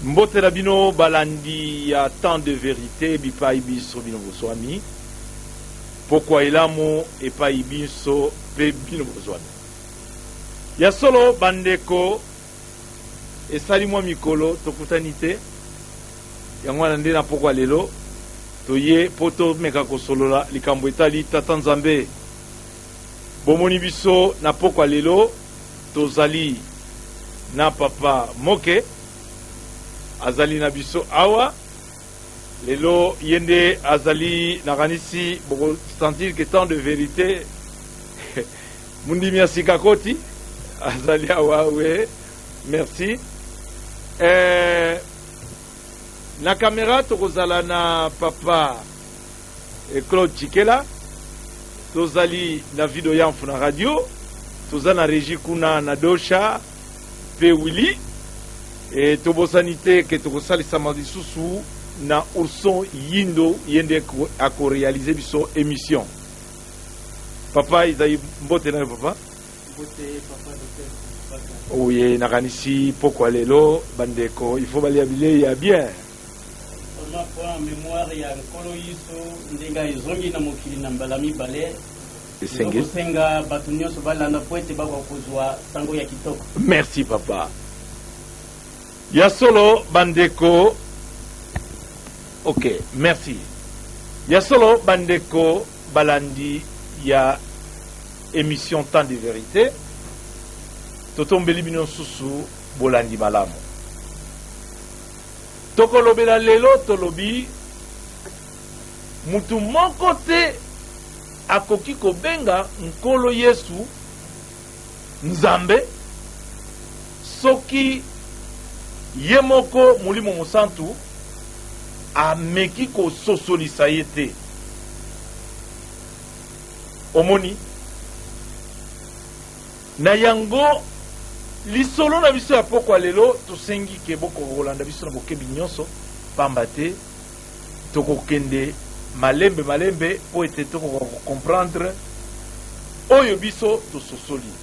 Mbote na bino balandi ya Temps de Verite bipai binso bino bozwami. Pokwa elamu epai binso pe bino bozwami. Ya solo bandeko, esali mwa mikolo tokutani te, yango wana nde na pokwa lelo toye po tomeka kosolola likambo etali Tata Nzambe. Bomoni biso na pokwa lelo tozali na papa Moke azali na biso awa lelo, ye nde azali, nakanisi boko sentir que Temps de Verite mundimi ya sika koti azali awa. We merci. Na kamera tokozala na papa Claude Tshikela, tozali na Vido Yamfu na radio, toza na regie kuna na Dosha pe Willy. Tobosani te ke tokosalisama lisusu na Ourson Yindo, ye nde akorealize biso emission. Papa Isaïe, mbote nayo papa. Mbote papa docteur Baka. Oye, nakanisi pokwa lelo bandeko il faut balia bilei ya bien. Vraiment mpo na memoire ya Nkolo Yesu ndenge ezongi na mokili na mbala mibale, Esengeli. Tozokosenga bato nyonso balanda mpo ete bakoka kozwa sango ya kitoko. Merci papa. Ya solo bandeko. Ok, merci. Ya solo bandeko balandi ya emission Temps de Verite, totombeli bino susu bolandi malamu. Tokolobela lelo, tolobi mutu moko te akoki kobenga Nkolo Yesu Nzambe soki ye moko Molimo Mosantu ameki kososolisa ye te. Omoni? Na yango, lisolo na biso ya pokwa lelo, tosengi ke bokoka kolanda biso na bokebi nyonso, pamba te tokokende malembe malembe mpo ete tokoka ko comprendre oyo biso tososoli.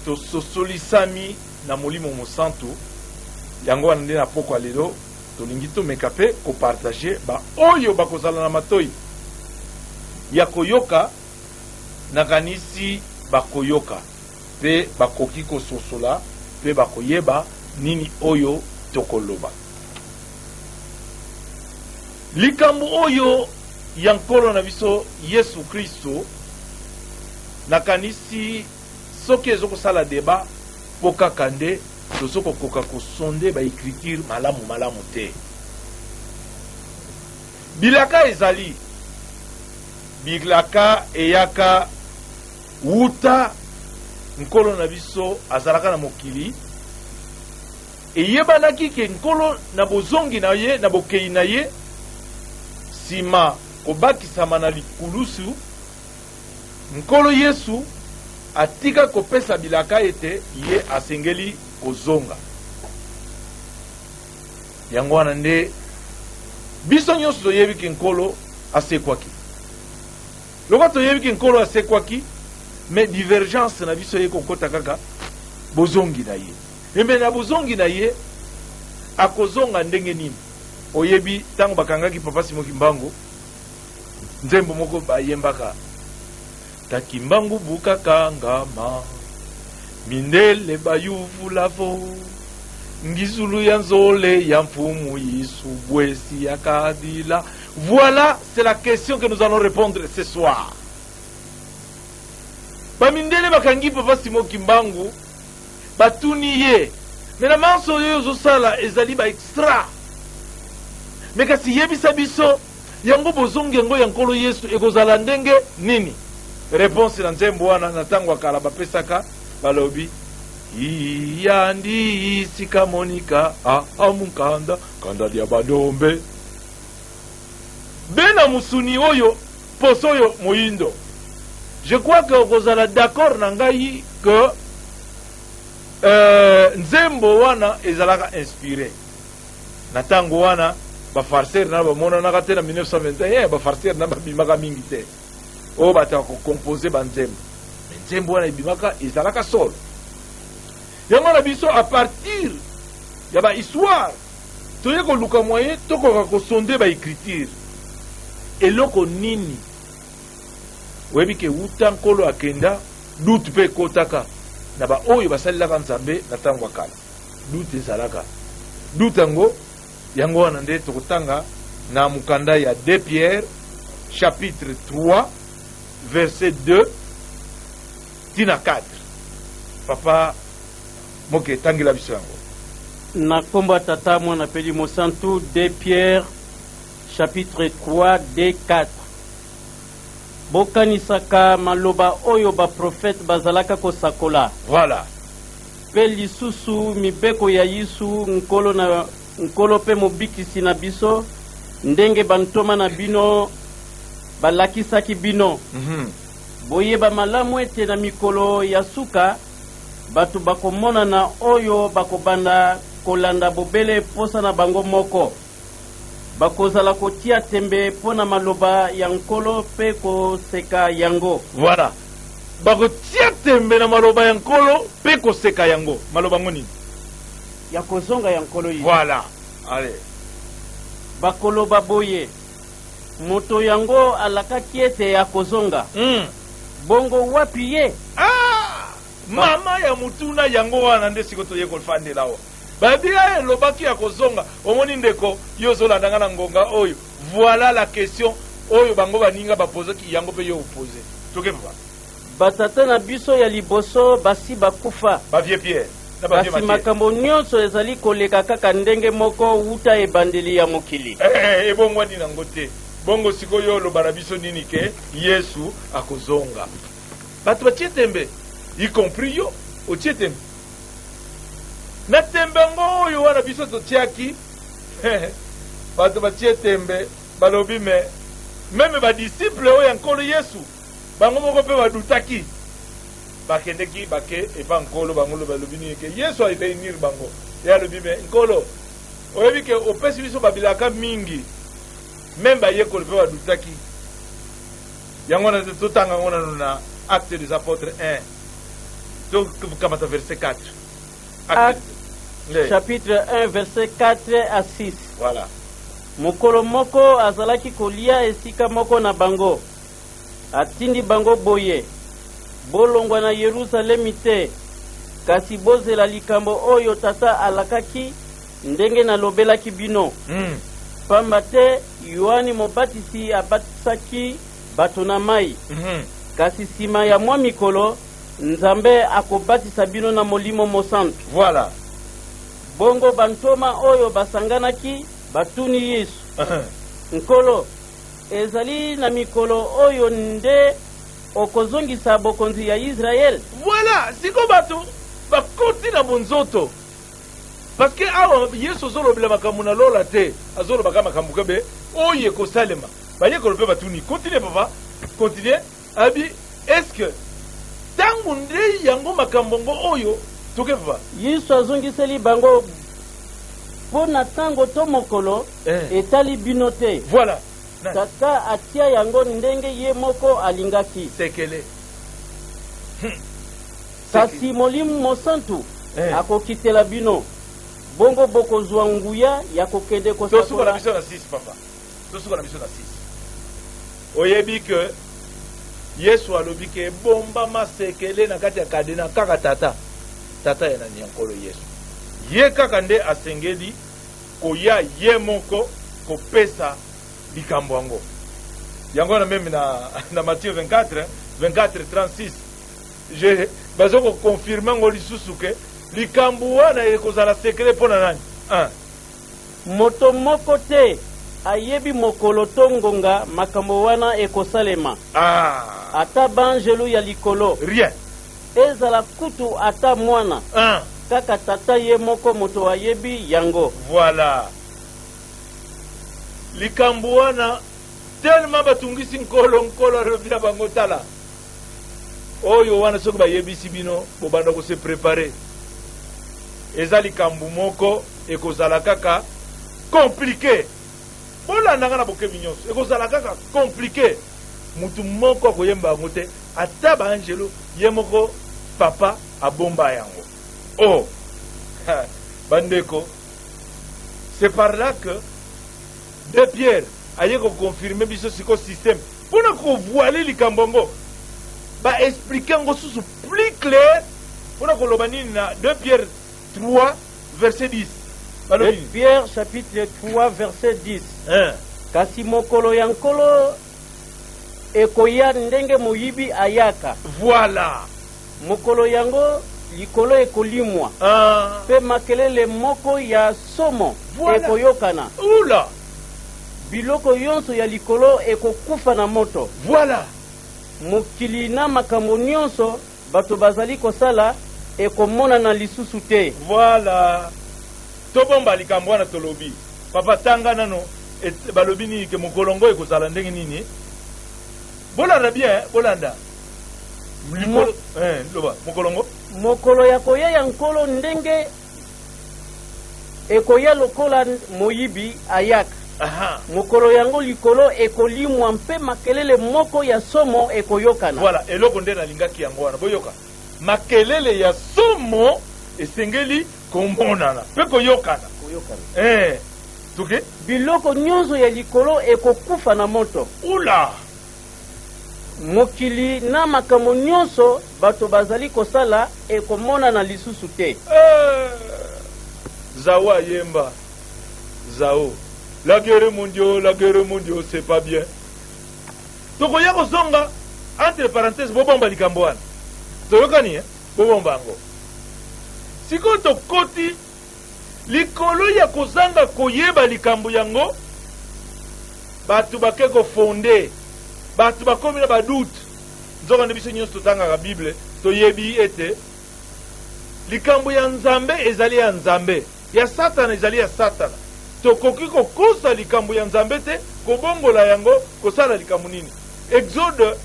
Tososolisami na Molimo Mosantu, yango wana nde na pokwa lelo tolingi tomeka mpe ko partager ba oyo bakozala na matoyi ya koyoka. Nakanisi bakoyoka mpe bakoki kososola mpe bakoyeba nini oyo tokoloba. Likambo oyo ya Nkolo na biso Yesu Kristo, nakanisi soki ezokosala debat mpo kaka nde tozokokoka kosonde ba ecriture malamu malamu te. Bilaka ezali. Bilaka eyaka wuta Nkolo na biso azalaka na mokili. Eyebanaki ke Nkolo na bozongi na ye, na bokeyi na ye, sima kobakisama na likulusu, Nkolo Yesu atika kopesa bilaka ete ye asengeli kozonga. Yango wana nde biso nyonso toyebi ke Nkolo asekwaki. Lokola toyebi ke Nkolo asekwaki, mais divergence na biso eye kokota kaka bozongi na ye. Mais na bozongi na ye, akozonga ndenge nini? Oyebi tango bakangaki Papa Simon Kimbangu, nzembo moko bayembaka, Ta Kimbangu bukakangama, mindele bayuvulavo, ngizulu ya nzole ya mfumu Yesu bwesi ya kabila. Voilà, c'est la question que nous allons répondre ce soir. Bamindele bakangi Papa Simon Kimbangu, batuni ye, mais na manso oyo ozosala ezali ba extra, mais kasi yebisa biso yango bozongi yango ya Nkolo Yesu ekozala ndenge nini? Reponse na nzembo wana na tango ya kala bapesaka, balobi iya ndi sika monika a amunkanda kanda lya badombe bena musuni oyo poso oyo moyindo. Je crois que okozala d'accord na ngai que nzembo wana ezalaka inspire. Na tango wana ba farceurs nanu bamonanaka te, na 1921 ba farceurs nanu babimaka mingi te oyo bato ya ko composer ba nzembo, mais nzembo wana ebimaka ezalaka solo. Yango na biso à partir. Ya ba histoire, toye koluka moyen tokoka kosonde ba écriture. Eloko nini oyebi ke wuta Nkolo akenda, doute mpe ekotaka na baoyo basalelaka Nzambe na ntango ya kala. Doute ezalaka. Doute yango, yango wana nde tokotanga na mokanda ya 2 Pierre chapitre 3 verset 2 tina 4. Papa Moke, tangela biso yango. Na nkombo ya Tata, Mwana mpe Elimo Santu. 2 Pierre chapitre 3 2 4. Bokanisaka maloba oyo baprofete bazalaka kosakola. Voilà. Mpe lisusu mibeko ya Yesu, Nkolo na Nkolo mpe Mobikisi na biso, ndenge bantoma na bino balakisaki bino. Boyeba malamu ete na mikolo ya suka, bato bakomonana oyo bakobanda kolanda bobele posa na bango moko. Bakozala kotia tembe mpo na maloba ya Nkolo mpe koseka yango. Voilà. Bakotia tembe na maloba ya Nkolo mpe koseka yango. Maloba yango nini? Ya kozonga ya Nkolo Yesu. Voilà. Allez. Bakoloba boye, Moto yango alakaki ete akozonga. Bongo wapi ye? Ah! Mama ya motuna yango wana nde sikoyo toye kofandela awa. Babia elobaki ya kozonga. Omoni ndeko, yo ozolanda nga na ngonga oyo. Voilà la question oyo bango baninga bapozaki, yango mpe yo opose. Toke papa. Batata na biso ya liboso basi bakufa. Ba vieux Pierre na ba vieux Kasi Mathieu. Makambo nyonso ezali koleka kaka ndenge moko wuta ebandeli ya mokili. Eh, ebongwani nango te. Bongo sikoyo oloba na biso nini ke Yesu akozonga? Bato batie tembe, y compris yo otie tembe. Na tembe yango oyo wana biso totiaki, bato batie tembe, balobi me meme badisiple oyo ya Nkolo Yesu, bango moko mpe badutaki. Bakendeki bake epa Nkolo, bango balobi nini ke Yesu areunir bango. Ye alobi me Nkolo, oyebi ke opesi biso babilaka mingi, meme bayekoli mpe badutaki. Yango wana totanga yango nano na Acte des Apôtres 1, tokamata verset 4. Acte chapitre 1 verset 4 à 6. Voilà. Mokolo moko azalaki kolia esika moko na bango. Atindi bango boye: Bolongwa na Yeruzalemi te, kasi bozela likambo oyo Tata alakaki, ndenge nalobelaki bino. Pamba te Yoane Mobatisi abatisaki bato na mai, kasi sima ya mwa mikolo, Nzambe akobatisa bino na Molimo Mosantu. Voilà. Bongo bantoma oyo basanganaki batuni Yesu: Nkolo, ezali na mikolo oyo nde okozongisa bokonzi ya Yisraele? Voilà, siko bato bakoti na bonzoto. Parce que awa Yesu azolobela makambo na lola te, azolobaka makambo kebe oyo ekosalema. Bayekolo mpe batuni, continue papa, continue. Abi, est-ce que ntango nde yango makambo ngo oyo toke papa? Yesu azongiseli bango: Mpo na ntango to mokolo, etali bino te. Voilà. Tata atia yango ndenge ye moko alingaki. Sekele. Kasi Molimo Mosantu akokitela bino, bongo bokozwa nguya ya kokende Tosuka na kosakola. Biso na 6 papa, tosuka na biso na 6. Oyebi ke Yesu alobi ke ebombama sekele na kati ya kadena kaka Tata. Tata ya nani? Ya Nkolo Yesu. Ye kaka nde asengeli koya ye moko kopesa likambo yango. Yango wana meme na Matthieu 24 24 36 je bazo koconfirme yango lisusu ke likambo wana ekozala sekele mpo na nani? 1. Moto moko te ayebi mokolo to ngonga makambo wana ekosalema. Ata banjelu ya likolo. Rien. Ezala kutu ata Mwana. Kaka Tata ye moko moto ayebi yango. Voilà. Likambo wana tellement batungisi Nkolo, Nkolo alobi na bango: tala, oyo wana soki bayebisi bino, bobanda kose préparer. Eza likambo moko ekozala kaka compliqué. Bolandanga na bokebi nyonso, ekozala kaka compliqué. Mutu moko akoyemba yango te, ata baangelo. Ye moko Papa abomba yango. Oh, bandeko. C'est par là que de Pierre aye koconfirme biso siko système mpona kovoile likambo yango, baexplike yango susu plus clair mpona koloba nini na 2 Pierre 3 verset 10. Balobi nini? Pierre chapitre 3 verset 10. Hein. Kasi mokolo ya Nkolo ekoya ndenge moyibi ayaka. Voilà. Mokolo yango likolo ekolimwa, Ah. mpe makelele moko ya somo Voilà. ekoyokana. Oula. Biloko nyonso ya likolo ekokufa na moto. Voilà. Mokili na makambo nyonso bato bazali kosala ekomonana lisusu te. Voilà. Tobomba likambo wana tolobi. Papa, tanga nano balobi nini ke mokolo ngo ekozala ndenge nini? Bolanda bien, bolanda. Likolo, loba mokolo ngo. Mokolo ya koya ya Nkolo ndenge ekoya lokola moyibi ayaka. Aha. Mokolo yango likolo ekolimwa mpe makelele moko ya somo ekoyokana. Voilà, eloko nde nalingaki yango wana. Boyoka. Makelele ya somo esengeli komonana mpe koyokana. Koyokana. Toke? Biloko nyonso ya likolo ekokufa na moto. Oula. Mokili na makambo nyonso bato bazali kosala ekomonana lisusu te. Zao ayemba. Zao. La guerre mondiale, la guerre mondiale, c'est pas bien. Tokoya kozonga entre parenthèses bobomba likambo wana. Toyokani, eh? Bobomba yango. Sikoyo tokoti likolo ya kozanga koyeba likambo yango, bato bake kofonde, bato bakomi na badoute. Nzoka nde biso nyonso totangaka Bible, toyebi ete likambo ya Nzambe ezali ya Nzambe, ya Satana ezali ya Satana. Tokoki kokosa likambo ya Nzambe te, kobongola yango, kosala likambo nini. Exode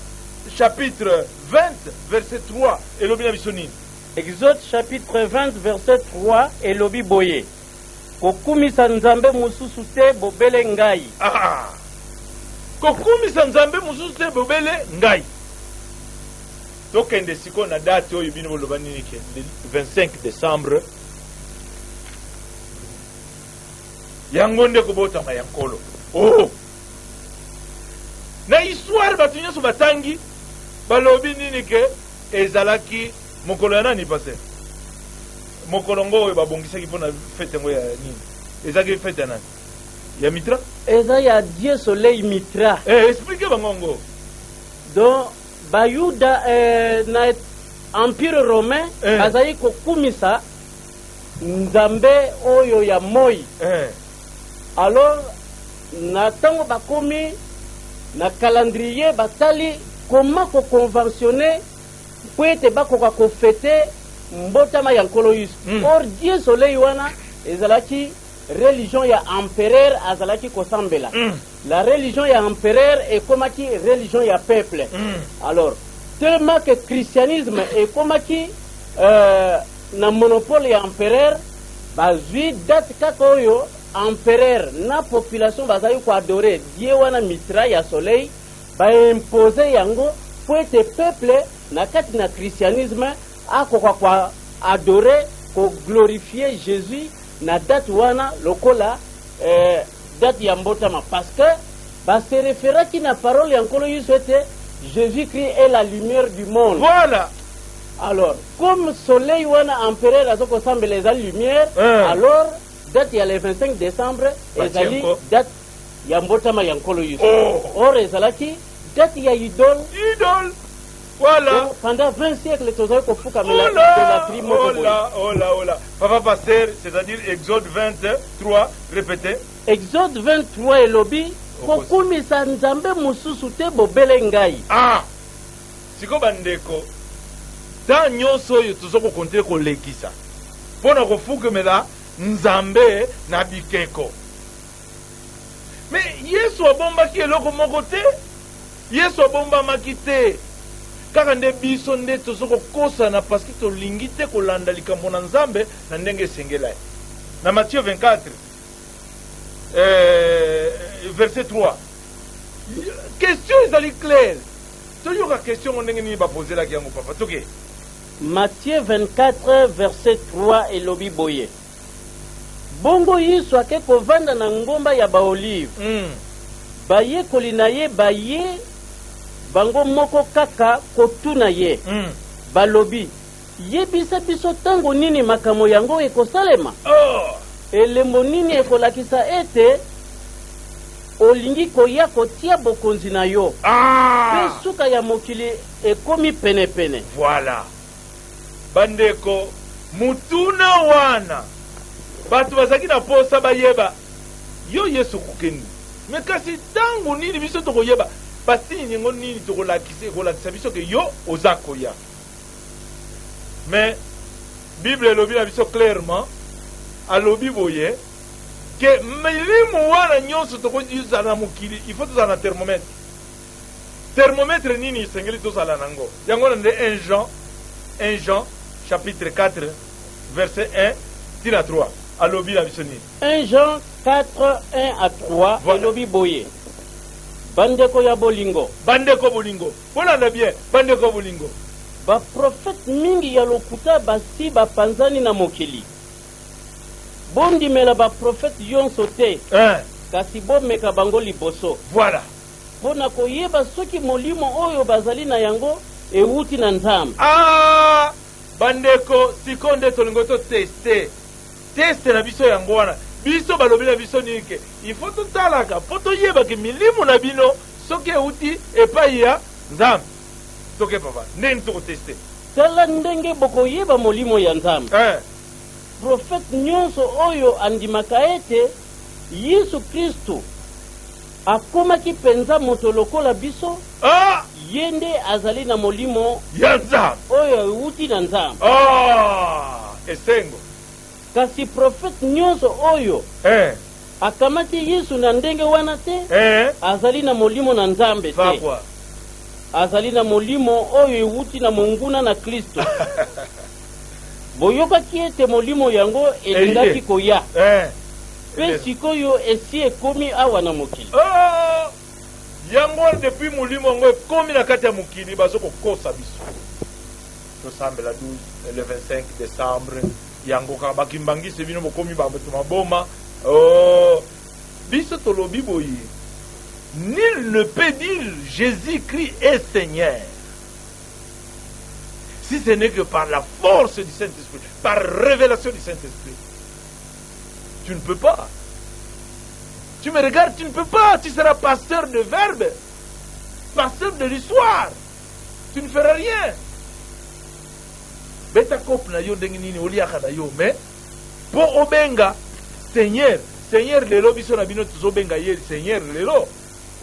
chapitre 20 verset 3 elobi na biso nini? Exode chapitre 20 verset 3 elobi boye: kokumisa Nzambe mosusu te bobele ngai. Ah! Kokumisa Nzambe mosusu te bobele ngai. Tokende sikoyo na date oyo bino boloba nini ke 25 décembre yango nde kobotama ya Nkolo. Oh! Na histoire bato nyonso batangi balobi nini ke ezalaki mokolo ya nani pasteur? Mokolo ngo oyo babongisaki mpona fete yango ya nini? Ezalaki fete ya nani? Ya Mitra? Eza ya Dieu Soleil Mitra. Explique bango ngo. Donc Bayuda na Empire romain bazali kokumisa Nzambe oyo ya moi. Alors na ntango bakomi na calendrier, batali comment koconventionner mpo ete bakoka kofete mbotama ya Nkolo Yesu. Or Dieu Soleil wana ezalaki religion ya empereur azalaki kosambela. La religion ya empereur ekomaki religion ya peuple. Alors tellement que christianisme ekomaki na monopole ya empereur, bazwi date kaka oyo empereur na population bazali koadore Dieu wana Mitra ya soleil, baimpose yango po ete peuple na kati na christianisme akoka koadore, koglorifie Jésus na date wana lokola date ya mbotama, parce que base référaki na parole ya Nkolo Yesu ete Jésus-Christ est la lumière du monde. Voilà. Alors comme soleil wana empereur aza kosambela ezali lumière, alors date ya le 25 décembre ezali date ya mbotama ya Nkolo Yesu. Or ezalaki date ya idole. Idole. Voilà. Donc, pendant 20 siècles tozali kofukamela idolâtrie moko boye. Ola, ola, ola. Papa pasteur, c'est-à-dire Exode 23, répétez. Exode 23 elobi kokumisa Nzambe mosusu te bobele ngai. Ah! Siko bandeko, ta nyonso oyo toza kokontinue kolekisa mpo na kofukamela Nzambe na bikeko. Me Yesu abombaki eloko moko te. Yesu abombamaki te. Kaka nde biso nde toza kokosana parce que tolingi te kolanda likambo na Nzambe na ndenge esengela ye. Na Matthieu 24 verset 3, question ezali claire. Toyoka question ngo ndenge nini bapozelaki yango papa. Toke. Matthieu 24 verset 3 elobi boye: Bongo Yesu ake kovanda na ngomba ya Baolive. Bayekoli na ye baye bango moko kaka kotuna ye. Balobi, Yebisa biso ntango nini makambo yango ekosalema? Oh! Elembo nini ekolakisa ete olingi koya kotia bokonzi na yo, mpe suka ya mokili ekomi penepene? Voilà. Bandeko, motuna wana bato bazalaki na posa bayeba, yo Yesu okokende, me kasi ntango nini biso tokoyeba basigne yango, nini tokolakisa ekolakisa biso ke yo oza koya? Mais Bible elobi na biso clairement, alobi boye ke milimu wana nyonso tokozala na mokili, il faut tozala na thermomètre. Thermomètre nini esengeli tozala nango? Yango wana nde 1 Jean, 1 Jean chapitre 4 verset 1 tina 3 alobi na biso nini? 1 Jean 4, 1 à 3. Voilà. Elobi boye: Bandeko ya bolingo, Bandeko bolingo, bolanda bien, bandeko bolingo, baprofete mingi ya lokuta basi bapanzani na mokili. Bondimela baprofete nyonso te, kasi bomeka bango liboso, mpo na koyeba soki molimo oyo bazali na yango ewuti na Nzambe. Ah, bandeko, sikoyo nde tolingo toteste. Test na biso yango wana. Biso balobi na biso nini? Ke il faut totalaka mpo toyebake milimo na bino soki euti epai ya Nzambe. Toke, papa, ndenge tokoteste. Tala ndenge bokoyeba molimo ya Nzambe: Profete nyonso oyo andimaka ete Yesu Kristu akomaki mpenza moto lokola biso, ye nde azali na molimo ya Nzambe oyo ewuti na Nzambe. Ah, esengo! Kasi profete nyonso oyo akamati Yesu na ndenge wana te, azali na molimo na Nzambe te. Fakwa. Azali na molimo oyo ewuti na monguna na Kristo. Boyokaki ete molimo yango elingaki koya, mpe sikoyo esi ekomi awa na mokili. Ah! Yango wana, depuis molimo yango ekomi na kati ya mokili, bazo kokosa biso. Tosambela 12 le 25 décembre yango kaka bakimbangisi bino, bokomi bato maboma. Oh, biso tolobi boye: nul ne peut dire Jésus-Christ est Seigneur si ce n'est que par la force du Saint-Esprit, par révélation du Saint-Esprit. Tu ne peux pas. Tu me regardes, tu ne peux pas. Tu seras pasteur de verbe, pasteur de l'histoire. Tu ne feras rien. Beta kope na yo ndenge nini oliaka na yo, mais mpo obenga Seigneur, Seigneur lelo, biso na bino tozobenga ye Seigneur lelo.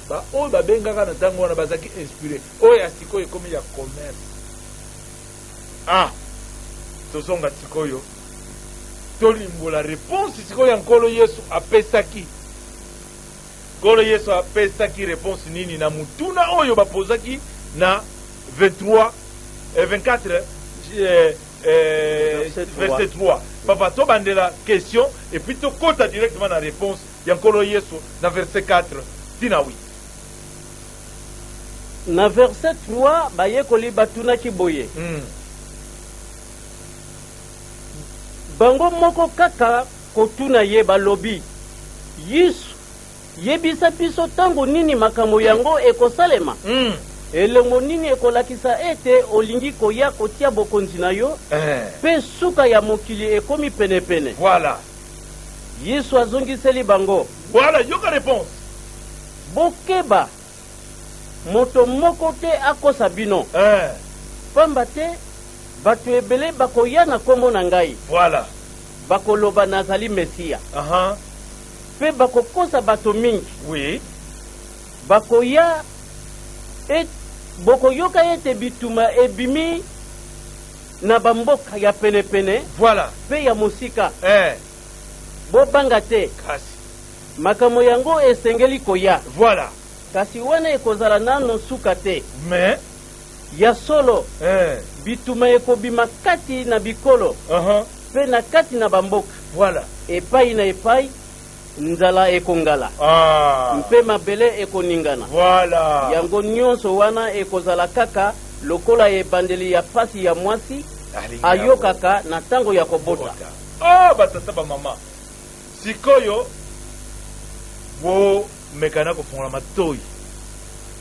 Baoyo babengaka na ntango wana bazalaki inspiré. Oyo ya sikoyo ekomi ya commerce. Ah, tozonga sikoyo, tolimbola réponse sikoyo ya Nkolo Yesu apesaki. Nkolo Yesu apesaki réponse nini na motuna oyo bapozaki na 23 24 verset 3. Verset 3, papa, tobandela question et puis tokota directement na réponse ya Nkolo Yesu na verset 4 tina 8. Na verset 3, bayekoli batunaki boye, bango moko kaka kotuna ye, balobi: Yesu, yebisa biso ntango nini makambo yango ekosalema? Elembo nini ekolakisa ete olingi koya kotia bokonzi na yo, mpe suka ya mokili ekomi penepene? Voilà. Yesu azongiseli bango: Voilà, yoka réponse. Bokeba, moto moko te akosa bino, pamba te bato ebele bakoya na nkombo na ngai, bakoloba: 'Nazali Mesiya,' mpe bakokosa bato mingi. Bakoya et, bokoyoka ete bitumba ebimi na bamboka ya penepene mpe ya mosika. Bobanga te. Kasi makambo yango esengeli koya, kasi wana ekozala nano suka te. Mais Ya solo, bituma ekobima kati na bikolo mpe na kati na bamboka. Epai na epai nzala ekongala mpe mabele ekoningana. Yango nyonso wana ekozala kaka lokola ebandeli ya pasi ya mwasi Alingi ayokaka na ntango ya kobota. Ah, batata, bamama. Sikoyo bomekana kofongola matoi.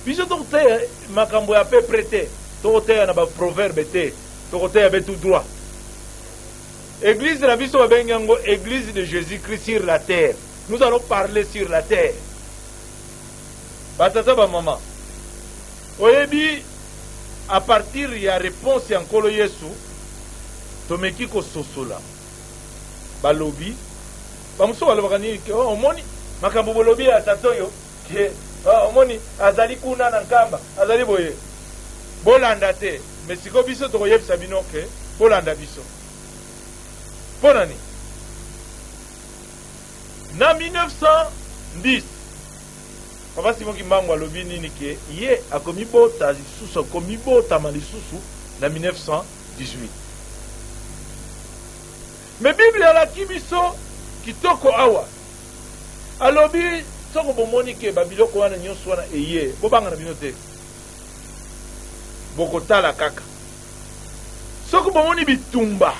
Biso tokoteya makambo ya peu près te, tokoteya na ba proverbe te, tokoteya be tout droit. Eglise na biso babengi yango Eglise de Jésus-Christ sur la terre. Nous allons parler sur la terre. Batata ba mama, oyebi à partir ya réponse ya Nkolo Yesu tomeki kososola. Balobi bamosusu balobaka nini ke oh, omoni makambo bolobi ya tata oyo ke oh, omoni azali kuna na Nkamba azali boye, bolanda te. Me sikoyo biso tokoyebisa bino ke bolanda biso mpo na nini. Na 1910 Papa Simon Kimbangu alobi nini ke ye akomibota lisusu, akomibotama lisusu na 1918. Me Bible alaki biso kitoko awa, alobi soko bomoni ke babiloko wana nyonso wana eye, bobanga na bino te, bokotala kaka. Soki bomoni bitumba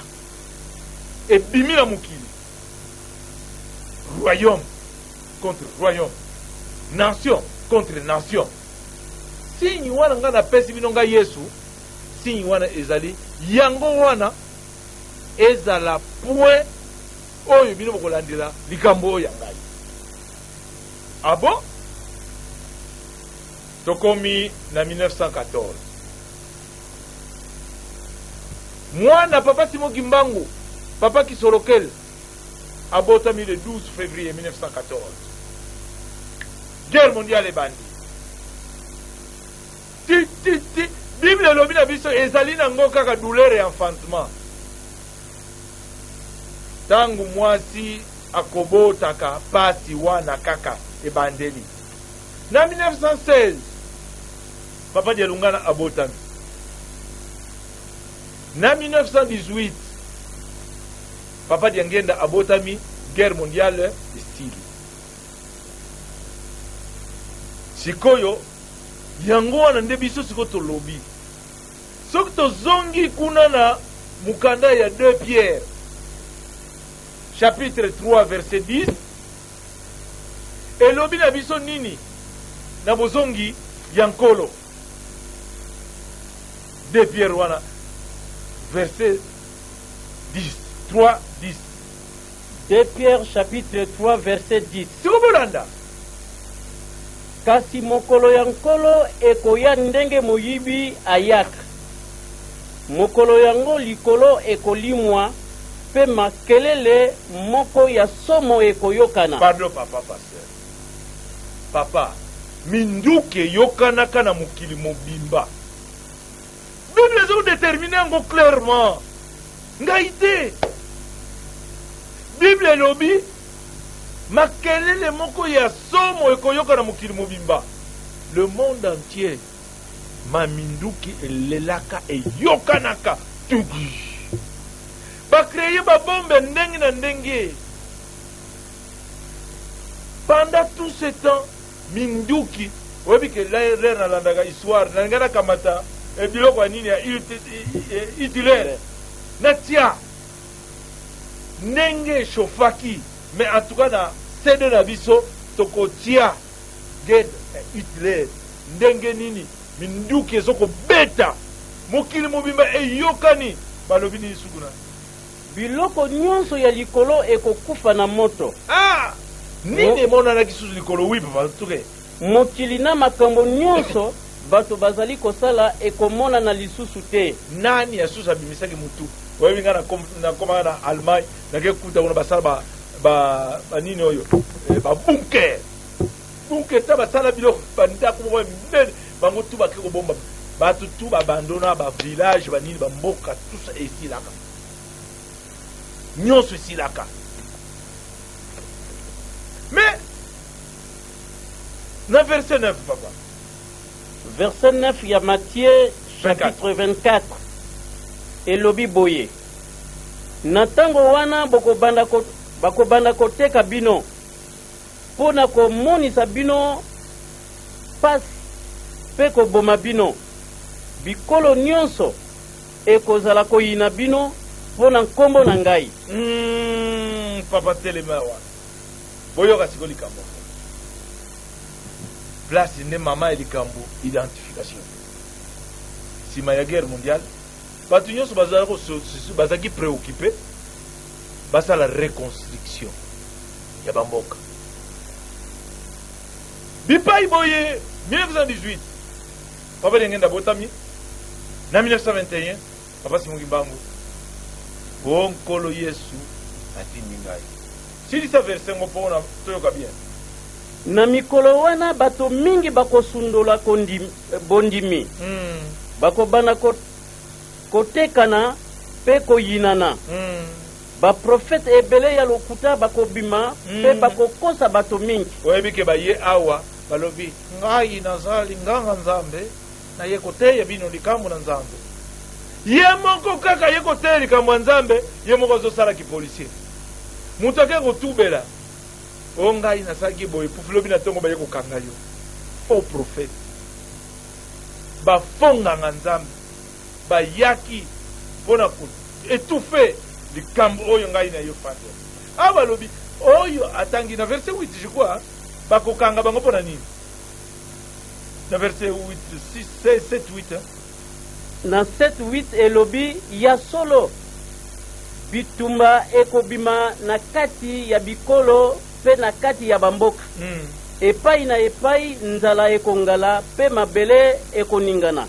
ebimi na mokili, royaume contre royaume, nation contre nation, signe wana ngai napesi bino, ngai Yesu, signe wana ezali yango wana, ezala point oyo bino bokolandela likambo oyo ya ngai. Ah bon? Tokomi na 1914, mwana Papa Simon Kimbangu, Papa Kisolokele, abotami le 12 février 1914. Guerre mondiale ebandi. Ti ti ti Bible elobi na biso ezali nango kaka douleur ya enfantement. Ntango mwasi akobotaka, pasi wana kaka ebandeli. Na 1916 Papa Dialungana abotami. Na 1918 Papa Diangenda abotami. Guerre mondiale esili. Sikoyo yango wana nde biso sikoyo tolobi, soki tozongi kuna na mokanda ya 2 Pierre chapitre 3 verset 10, elobi na biso nini na bozongi ya Nkolo? 2 Pierre wana verset 10, 3 10. 2 Pierre chapitre 3 verset 10. Siko bolanda. Kasi mokolo ya Nkolo ekoya ndenge moyibi ayaka. Mokolo yango likolo ekolimwa mpe makelele moko ya somo ekoyokana. Pardon papa pasteur, papa, minduki eyokanaka na mokili mobimba. Bible eza kodetermine yango clairement, ngai te. Bible elobi makelele moko ya somo ekoyoka na mokili mobimba, le monde entier. Maminduki elelaka, eyokanaka tugi, bacreye babombe ndenge na ndenge. Pendant tout ce temps minduki, oyebi ke lere nalandaka histoire, nalinga nakamata biloko ya nini ya Hitler natia ndenge echauffaki. Mais en tout cas na CD na biso tokotia guerre ya Hitler, ndenge nini minduki ezokobeta mokili mobimba, eyokani. Balobi nini suku na? Biloko nyonso ya likolo ekokufa na moto. Ah, nini emonanaki susu likolo? Wi papa, tuke. Mokili na makambo nyonso bato bazali kosala ekomonana lisusu te. Nani ya susu abimisaki mutu? Oyebi ngai nakomaka na Allemagne, nake kuta kuna basala banini oyo, babunker bunker ta, basala biloko, bandako moko ya minene, bango tu bake kobomba bato tu, babandona bavillage, banini, bamboka, tout ça esilaka, nyonso esilaka. Mais na verset 9, papa. Verset 9 ya Matthieu chapitre 24 elobi boye: na ntango wana bakobanda koteka bino mpo na komonisa bino pasi mpe koboma bino. Bikolo nyonso ekozala koyina bino mpo na nkombo na ngai. Papa, telema wana. Boyoka sikoyo likambo yango. Place nde mama ya likambo, identification. Sima ya guerre mondiale, bato nyonso bazalaki preoccupe basala reconstruction ya bamboka. Bipai boye 1918 Papa Diangienda abotami na 1921 Papa Simon Kimbangu o Nkolo Yesu atindi ngai. Silisa verset ngo mpo na toyoka bien. Na mikolo wana bato mingi bakosundola bondimi, bakobanda kotekana mpe koyinana. Baprofete ebele ya lokuta bakobima mpe bakokosa bato mingi. Oyebi ke baye awa balobi, Ngai nazali nganga Nzambe, naye koteya bino likambo na Nzambe. Ye moko kaka ye koteya likambo ya Nzambe, ye moko azosala kipolisier. Moto ake kotubela, o ngai nasalaki boye, pufu lobi na tongo baye kokanga yo. Faux prophète. Ba faux nganga Nzambe bayaki mpo na ko étouffer likambo oyo ngai na yo fandela. Awa balobi oyo atangi na verset 8 je crois, bakokanga bango mpo na nini? Na verset 8, 6, 7, 7 8 hein? Na 7 8 elobi, ya solo bitumba ekobima na kati ya bikolo mpe na kati ya bamboka. Epai na epai nzala ekongala mpe mabele ekoningana.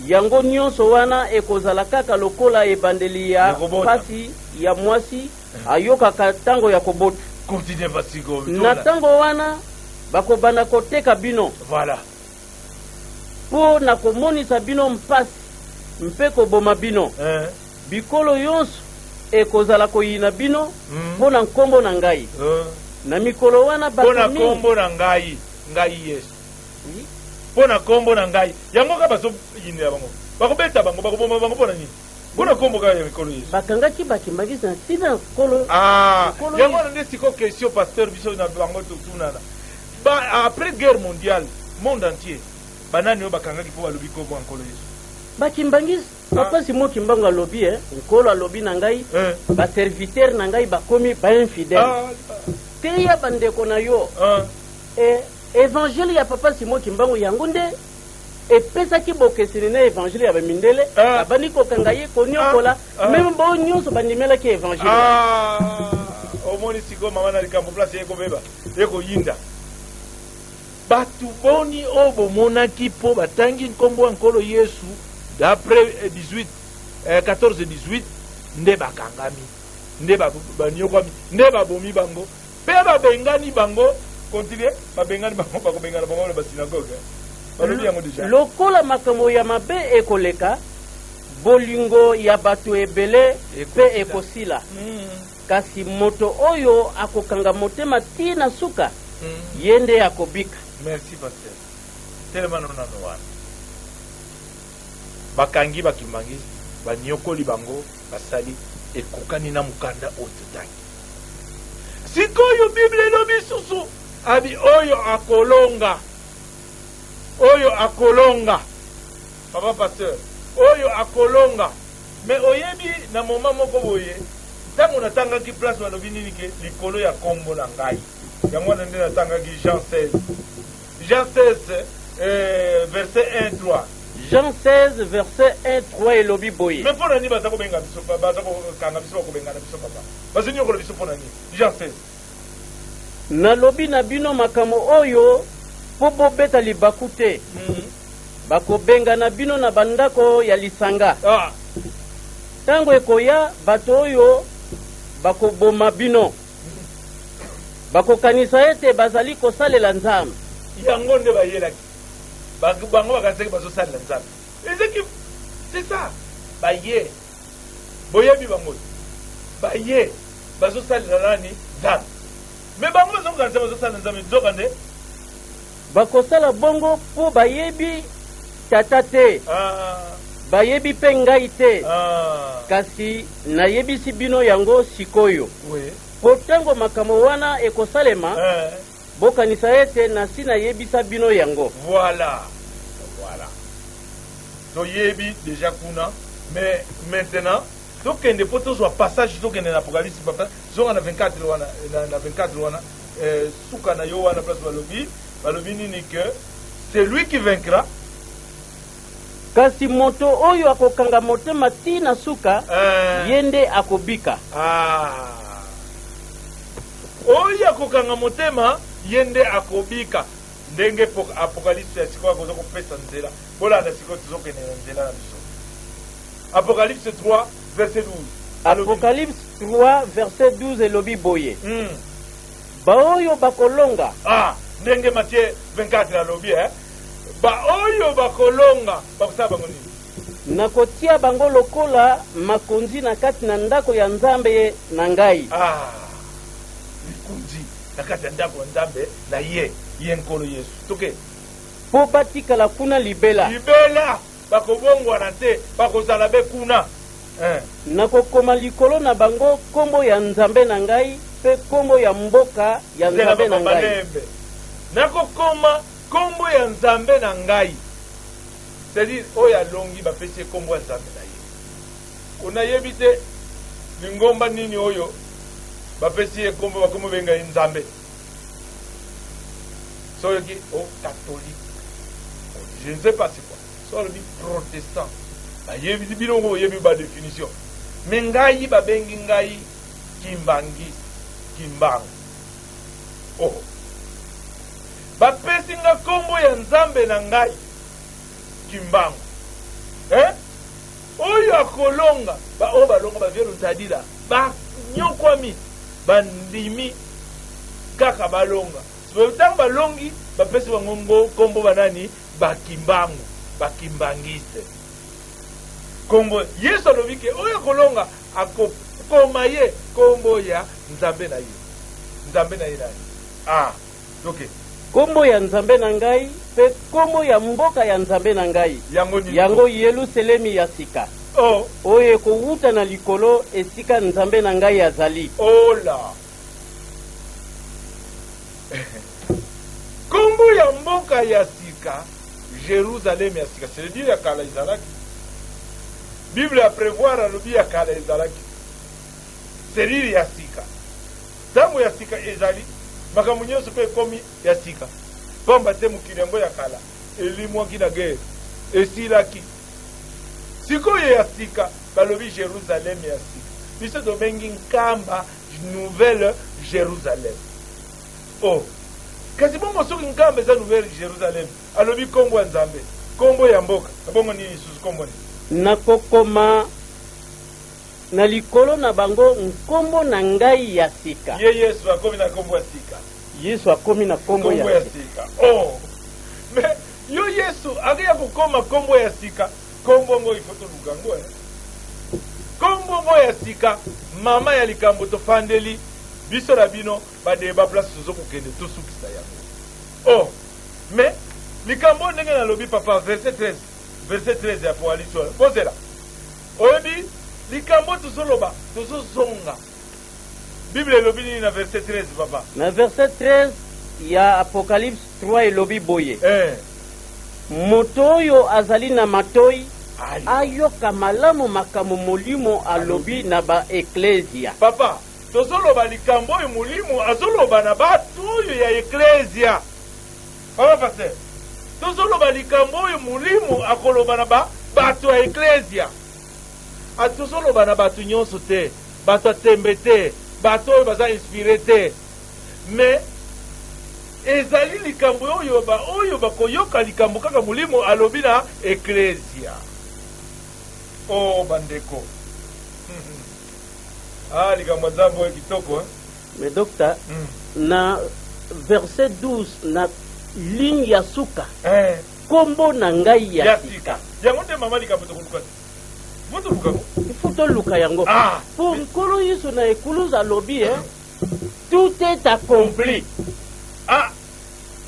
Yango nyonso wana ekozala kaka lokola ebandeli ya pasi ya mwasi ayokaka tango ya kobota. Continue Vasiko. Na tango wana bakobanda koteka bino. Voilà. Mpo na komonisa bino mpasi mpe koboma bino. Bikolo yonso ekozala koyina bino mpo na nkombo na ngai. Na mikolo wana Mpo na bato mingi nkombo na ngai, ngai Yesu. Mpo na nkombo na ngai. Yango kaka bazoyinela bango. Bakobeta bango, bakoboma bango mpo na nini? Mpo na nkombo kaka ya Nkolo Yesu. Bakangaki bakimbangisi na ntina ya Nkolo. Ah, Nkolo yango Yesu. wana nde sikoyo question pasteur biso na bango totunana. Ba, après guerre mondiale, monde entier, banani oyo bakangaki mpo balobi nkombo ya Nkolo Yesu? Bakimbangisi, Papa Simon Kimbangu alobi, eh, Nkolo alobi na ngai, ba serviteurs na ngai bakomi ba infidèles. Teya bandeko na yo. Eh, evangile ya Papa Simon Kimbangu yango nde epesaki bokeseni na evangile ya bamindele. Babandi kokanga ye, konyokola, meme bao nyonso bandimelaki evangile. Ah, omoni sikoyo mama na likambo place ekobeba, ekoyinda. Bato boni oyo bomonaki mpo batangi nkombo ya Nkolo Yesu d'après 18, 14 18 nde bakangami, nde banyokwami, nde babomi bango mpe babengani bango? Continue, babengani bango, bakobengana bango na basinagoge. Balobi yango deja. Lokola makambo ya mabe ekoleka, bolingo ya bato ebele mpe ekosila. Kasi moto oyo akokanga motema tii na suka, ye nde akobika. Merci pasteur. Telema no nano wana. Bakangi bakimbangisi, banyokoli bango, basali ekokani na mokanda oyo totangi. Sikoyo Bible elobi susu abi oyo akolonga, oyo akolonga, papa pasteur, oyo akolonga. Mais oyebi na moment moko boye ntango natangaki place balobi nini ke likolo ya kombo na ngai, yango wana nde natangaki Jean 16, Jean 16 verset 1 3. Jean 16 verset 1 3 elobi boye. Mais mpo na nini baza kobenga biso, baza kokanga biso, bakobengana biso papa, bazonyokola biso mpo na nini? Jean 16. Nalobi na bino makambo oyo mpo bobeta libaku te. Bakobengana bino na bandako ya lisanga. Ntango ekoya, bato oyo bakoboma bino bakokanisa ete bazali kosalela Nzambe. Yango nde bayelaki bango, bakanisaki bazosalela Nzambe. Ezaki c'est ça, baye boyebi bango, baye bazosalela nani? Nzambe. Mais bango bazokanisa bazosalela Nzambe, nzoka nde Bakosala bongo mpo bayebi Tata te, bayebi mpe ngai te. Kasi nayebisi bino yango sikoyo, mpo ntango makambo wana ekosalema, bokanisa ete nasi nayebisa bino yango. Voilà, voilà, toyebi déjà kuna. Mais maintenant tokende mpo tozwa passage, tokende na Apocalypse. Papa, zonga na 24 wana, na 24 wana. Suka na yo wana, place balobi, balobi nini? Que c'est lui qui vaincra. Kasi moto oyo akokanga motema ti na suka, ye nde akobika. Ah. Oyo akokanga motema, ye nde akobika. Ndenge Apocalypse ya sikoyo akoza kopesa nzela. Bolanda sikoyo, tozokende na nzela na biso. Apocalypse 3 verset 12. Alobi nini? Apocalypse 3 verset 12 elobi boye: Baoyo bakolonga. Ah, ndenge Matthieu 24 alobi, eh? Baoyo bakolonga, bakosala bango nini? Nakotia bango lokola makonzi na kati na ndako ya Nzambe na ngai. Ah, likonzi na kati ya ndako ya Nzambe na ye, ye Nkolo Yesu. Toke. Mpo batikala kuna libela. Libela, bakobongwana te, bakozala be kuna. Eh. Nakokoma likolo na bango nkombo ya Nzambe na ngai mpe nkombo ya mboka ya Nzela Nzambe na papa ngai. Malembe. Nakokoma nkombo ya Nzambe na ngai. C'est-à-dire oyo alongi, bapesi ye nkombo ya Nzambe na ye. Onayebi te lingomba nini oyo bapesi ye nkombo, bakomi obenga ye Nzambe. Soki o catholique, je ne sais pas c'est quoi. So alobi protestant, bayebi bino ngo, oyebi ba définition. Mais ngai babengi ngai Kimbangi, Kimbangu. Oh. Bapesi nga nkombo ya Nzambe na ngai, Kimbangu. Eh? Oyo akolonga, ba oyo balonga, bavieux Luntadila, banyokwami, bandimi kaka balonga. Ntango balongi, bapesi bango ngo nkombo banani? Bakimbangu, bakimbangiste. Nkombo Yesu alobi ke oyo akolonga, akokoma ye nkombo ya Nzambe na ye. Nzambe na ye nani? Ah, toke. Nkombo ya Nzambe na ngai mpe nkombo ya mboka ya Nzambe na ngai. Yango nini? Yango Yelusalemi ya sika, Oh, oyo ekowuta na likolo esika Nzambe na ngai azali. Ola. Nkombo ya mboka ya sika, Jérusalem ya sika. C'est-à-dire ya kala ezalaki. Bible ya prévoir alobi ya kala ezalaki. C'est-à-dire ya sika. Ntango ya sika ezali, makambo nyonso mpe ekomi ya sika. Pamba te mokili yango ya kala elimwaki na guerre, esilaki. Sikoyo ya sika, balobi Jérusalem ya sika. Biso tobengi Nkamba Nouvelle Jérusalem. Oh. Kasi bongo soki Nkamba eza Nouvelle Jérusalem, alobi nkombo ya Nzambe, nkombo ya mboka, bongo nini lisusu, nkombo nini? Nakokoma na likolo na bango nkombo na ngai ya sika. Ye Yesu akomi na nkombo ya sika. Yesu akomi na nkombo nkombo ya ya sika. Sika. Oh. Mais yo Yesu akeya kokoma nkombo ya sika, nkombo ngo ifo toluka ngo, eh. Nkombo ngo ya sika, mama ya likambo tofandeli biso na bino badeba place tozokokende tosukisa yango. Oh. Mais likambo oyo ndenge nalobi, papa, verset 13, verset 13 ya Apocalypse wana. Bozela. Oyebi likambo tozoloba, tozozonga. Bible elobi nini na verset 13, papa? Na verset 13 ya Apocalypse 3 elobi boye: Moto oyo azali na matoi Ayo. ayoka malamu makambo Molimo alobi na baeklezia. Papa, tozoloba likambo oyo Molimo azoloba na bato oyo ya eklesia. Papa pasteur, tozoloba likambo oyo Molimo akoloba na bato ya eklesia. Tozoloba na bato nyonso te, bato ya tembe te, bato oyo baza inspiré te, mais ezali likambo oyo oyo bakoyoka likambo kaka Molimo alobi na eklesia. O bandeko, ah, likambo ya Nzambe oyo kitoko, eh? Mais docteur, na verset 12, na ligne ya suka, nkombo na ngai ya ya sika. Sika yango nde mama likambo tokoluka te, fo toluka ngo. Ifo toluka yango. Ah. Mpo Nkolo Yesu na ekuluzu alobi, tout est accompli. Ah,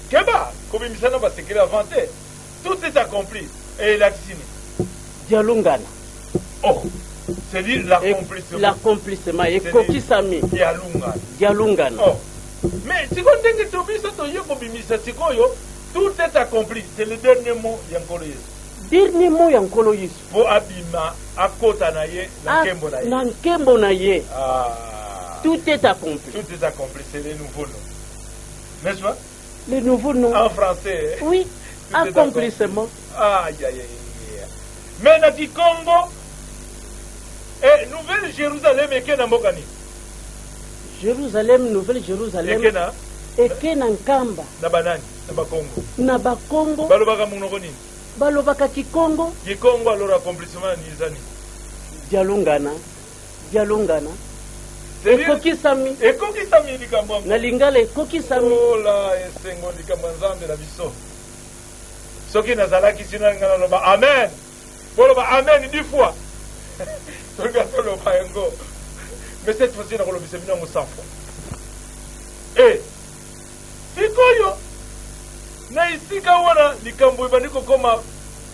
keba kobimisa na basekele avant te. Tout est accompli elakisi nini? Dialungana. Oh, c'est-à-dire l'accomplissement. L'accomplissement ekokisami. Dialungana. Dialungana. Oh. Mais sikoyo ndenge to biso toye kobimisa sikoyo, tout est accompli, c'est le dernier mot ya Nkolo Yesu. Dernier mot ya Nkolo Yesu. Mpo abima, akota na ye na nkembo na ye. Na nkembo na ye. Ah. Tout est accompli. Tout est accompli, c'est le nouveau nom. N'est-ce pas? Le nouveau nom. En français. Oui, Tout est accomplissement. Aïe, aïe, aïe, aïe. Mais na Kikongo, eh, Nouvelle Jérusalem eke na mboka nini? Jérusalem, Nouvelle Jérusalem. Eke na? Eke na Nkamba. Na banani? Na Bakongo. Na Bakongo. Balobaka monoko nini? Balobaka Kikongo. Kikongo, alors accomplissement ni eza nini? Dialungana. Dialungana. Ekokisami. Ekokisami likambo yango. Na lingala ekokisami. Ola esengo likambo ya Nzambe na biso. Soki nazalaki sino nga naloba amen. Boloba amen 10 fois. Soki toloba yango. Mais cette fois-ci nakolobisa bino yango 100 fois. Eh, sikoyo na esika wana likambo ebandi kokoma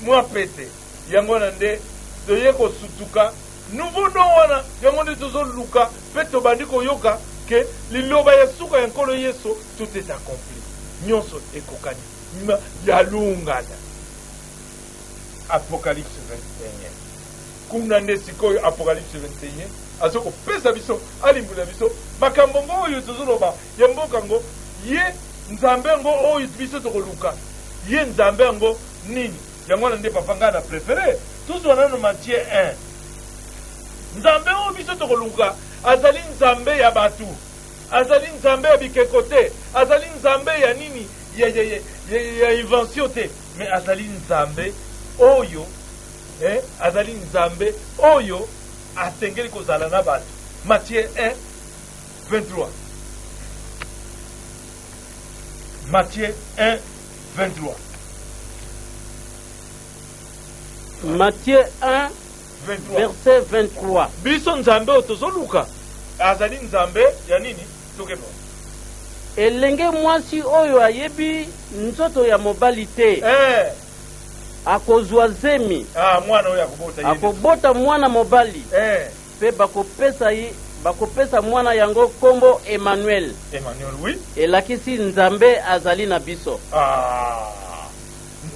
mwa pete. Yango wana nde toye kosutuka nouveau nom wana, yango nde tozoluka mpe tobandi koyoka ke liloba ya suka ya Nkolo Yesu, tout est accompli, nyonso ekokani, yalungana. Apocalypse 21 kuna nde sikoyo Apocalypse 21 azo kopesa biso, alimbola biso makambo ngo oyo tozoloba ya mboka ngo, ye Nzambe ngo oyo biso tokoluka, ye Nzambe yango nini. Yango wana nde papa ngai na prefere tozwa nano Matthieu 1. Nzambe oyo biso tokoluka azali Nzambe ya bato, azali Nzambe ya bikeko te, azali Nzambe ya nini, ya invention te, mais azali Nzambe oyo, eh, azali Nzambe oyo asengeli kozala na bato. Matthieu 1 23. Matthieu 1 23. Matthieu 1 23. Verset 23. Biso Nzambe oyo tozoluka azali Nzambe ya nini? Tokeba. Elenge mwasi oyo ayebi nzoto ya mobali te akozwa zemi. Ah, mwana oyo akobota ye. Akobota mwana mobali. Pe bakopesa mwana yango kombo Emmanuel. Emmanuel, oui. Elakisi Nzambe azali na biso. Ah,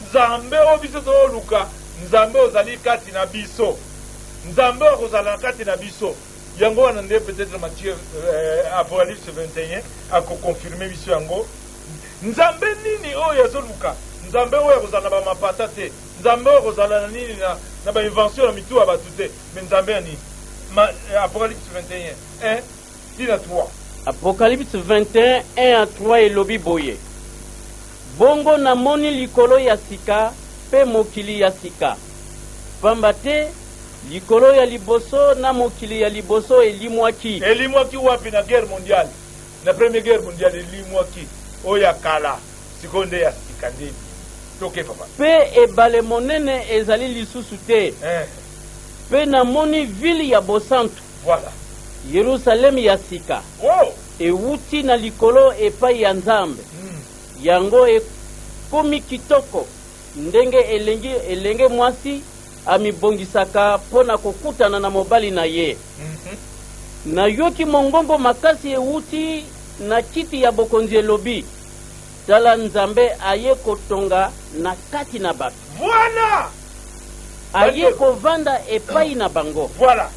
Nzambe oyo biso tozoluka, Nzambe ozali kati na biso. Nzambe oyo akozala na kati na biso. Yango wana nde peut-être Matthieu, Apocalypse 21 akoconfirme biso yango. Nzambe nini oyo azoluka? Nzambe oyo akozala na ba mapata te. Nzambe oyo akozala na nini, na ba invention na mitu ya bato te. Mais Nzambe ya nini? Apocalypse 21 1 tina 3. Apocalypse 21 1 à 3 elobi boye: Bongo namoni likolo ya sika pe mokili ya sika, pamba te likolo ya liboso na mokili ya liboso elimwaki. Elimwaki wapi? Na guerre mondiale, na première guerre mondiale elimwaki, oyo ya kala, sikoyo nde ya sika nde ebimi. Toke papa. Pe ebale monene ezali lisusu te. Pe namoni ville ya bosantu, Voilà. Yerusalem ya sika, Oh. ewuti na likolo epai ya Nzambe. Yango ekomi kitoko ndenge elenge mwasi amibongisaka mpo na kokutana na mobali na ye. Nayoki mongongo makasi ewuti na kiti ya bokonzi elobi: Tala Nzambe aye kotonga na kati na bato. Voilà. Aye kovanda epai na bango. Voilà.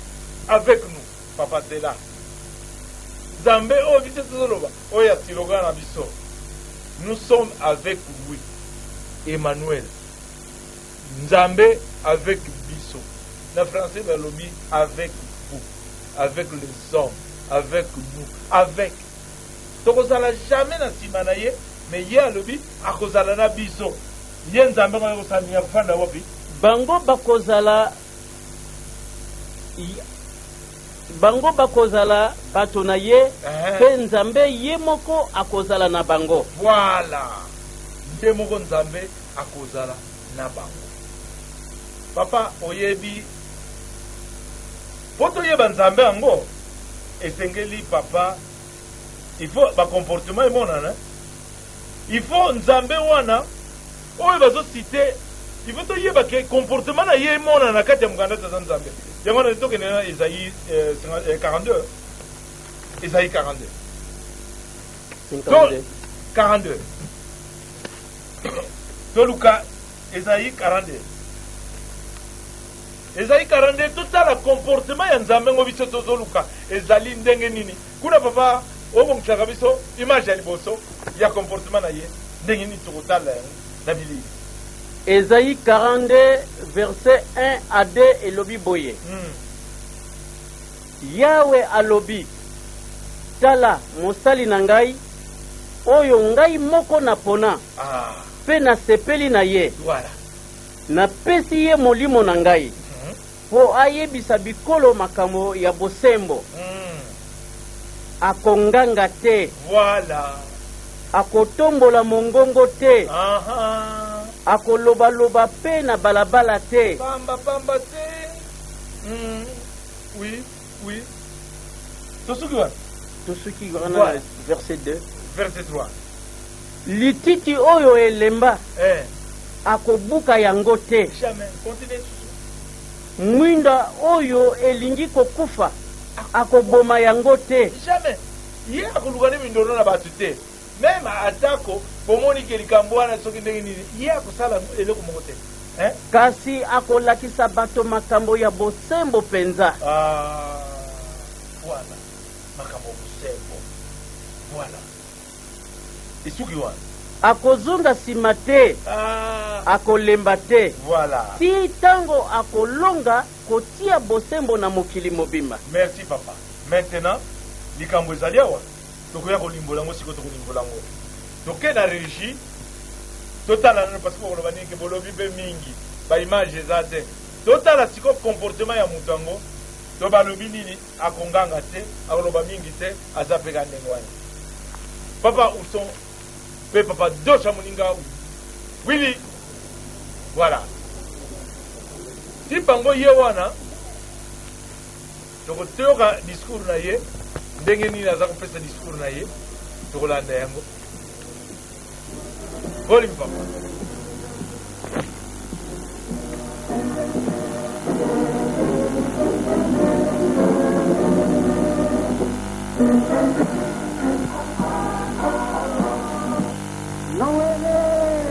Avec nous, papa Zela. Nzambe oyo biso tozoloba, oyo ya slogan na biso. Nous sommes avec lui. Emmanuel. Nzambe avec biso. Na français balobi avec vous, avec les hommes, avec nous, avec. Tokozala jamais na sima na ye, mais ye alobi akozala na biso. Ye Nzambe ngo akosala nini? Akofanda wapi? Bango bakozala bango bakozala bato na ye, pe Nzambe ye moko akozala na bango. Voilà. Ye moko Nzambe akozala na bango. Papa, oyebi po toyeba Nzambe yango esengeli papa, il faut ba comportement emonana. Il faut Nzambe wana oyo bazo citer, il faut toyeba ke comportement na ye emonana na kati ya mokanda tata Nzambe. Yango wana tokende na Esaïe 42. Esaïe 42. 52. 42. Toluka Esaïe 42. Esaïe 42, totala comportement ya Nzambe ngo biso tozoluka ezali ndenge nini. Kuna papa Obongisaka biso image ya liboso ya comportement na ye, ndenge nini tokotala yango na bilili. Esaïe 42 verset 1 à 2 elobi boye. Yawe alobi, Tala mosali na ngai, oyo ngai moko napona, Ah, mpe nasepeli na ye. Voilà. Napesi ye molimo na ngai mpo ayebisa bikolo makambo ya bosembo. Akonganga te, Voilà. akotombola mongongo te, Aha. akolobaloba mpe na balabala te. Pamba pamba te. Oui. Tosuki wana. Tosuki wana. Voilà. Na verset 2. Verset 3. Lititi oyo elemba, akobuka yango te. Jamais. Continue susu. Mwinda oyo elingi kokufa, akoboma yango te. Jamais. Ye akoluka nde mindondo na bato te. Même atako bomoni ke likambo wana soki ndenge nini, ye akosala eloko moko te. Hein? Kasi akolakisa bato makambo ya bosembo mpenza. Ah, voilà. Makambo bosembo. Voilà. Esuki wana. Akozonga nsima te, Ah, akolemba te, voilà. ti ntango akolonga kotia bosembo na mokili mobimba. Merci papa. Maintenant, likambo ezali awa, tokoya kolimbola yango sikoyo, tokolimbola yango. Toke na régie, totala nano, parce que bokoloba nini ke bolobi mpe mingi, baimage eza te. Totala sikoyo comportement ya moto yango, to balobi nini, akonganga te, akoloba mingi te, aza mpe ka ndenge wana. Papa Ourson mpe papa Dosha moninga Willy, voilà. Ti bango ye wana, tokotoyoka discours na ye, ndenge nini aza kopesa discours na ye, tokolanda yango. Volume papa.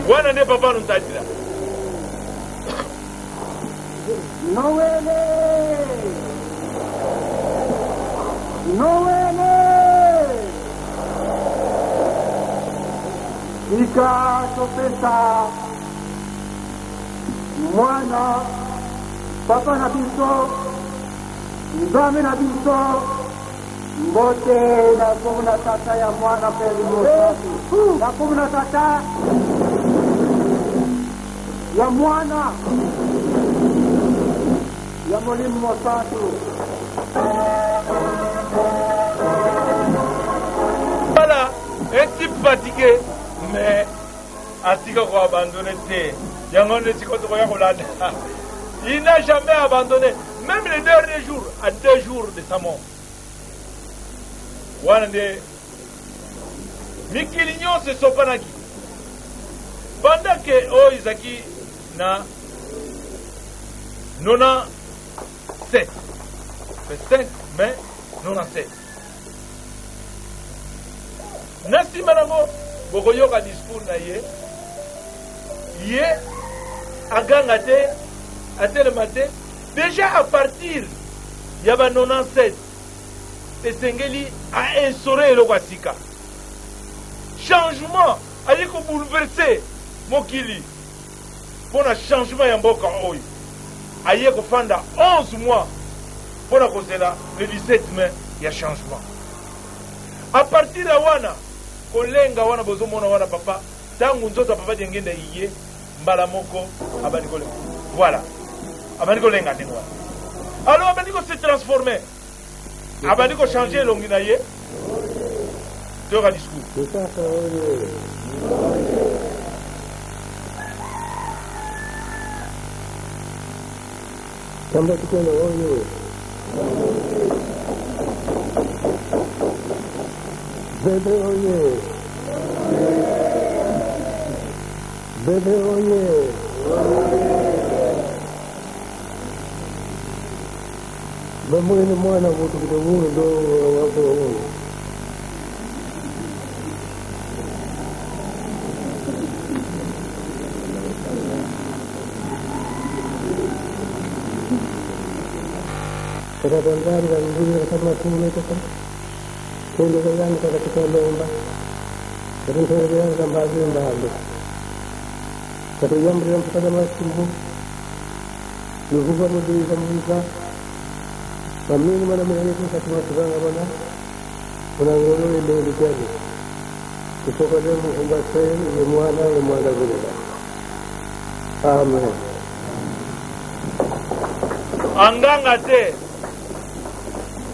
Wana nde papa Nuntadila. Noele! Noele! Tika topesa mwana papa na biso, Nzambe na biso, mbote na kombo na Tata, ya Mwana mpe Limo, na kombo na Tata, ya Mwana, ya Molimo Mosantu. Voilà, un type fatigué, mais atika koabandonner te. Yango nde sikoyo tokoya kolanda. Il n'a jamais abandonné, même les derniers jours, à 2 jours de sa mort. Wana nde mikili nyonso esopanaki pendant ke oyo ezalaki na 97, le 5 mai 97. Na nsima nango bokoyoka discours na ye. Ye aganga te, atelema te. Déjà à partir ya ba 97, esengeli ainstaurer eloko ya sika, changement. Aye kobouleverser mokili mpo na changement ya mboka oyo. Aye kofanda 11 mois mpo na kozela le 17 mai ya changement. À partir ya wana, kolenga wana bozomona wana papa, ntango nzoto ya papa Diangenda iye, mbala moko abandi kolenga. Voilà, abandi kolenga ndenge wana. Alors abandi kose transformer, abandi kochanger elongi na ye. Toyoka discours. Kisasa oye! Tamba Kitono oye! Bebe oye! Bebe oye! Bamwene mwana mutu kutomuno ndo wako. Tata tangari kanguri kama kule tata. Ntendeka yami takatikalomba kati ntendeka yange kambazi mbambe kati yambulira mpaka masimbu Yehova mudiza muiza pamini mana muhaniko kati matuvanga bona unangolo ile lijani kutoka leo muhumbase ye mwana ye mwana gulela. Amen. Anganga te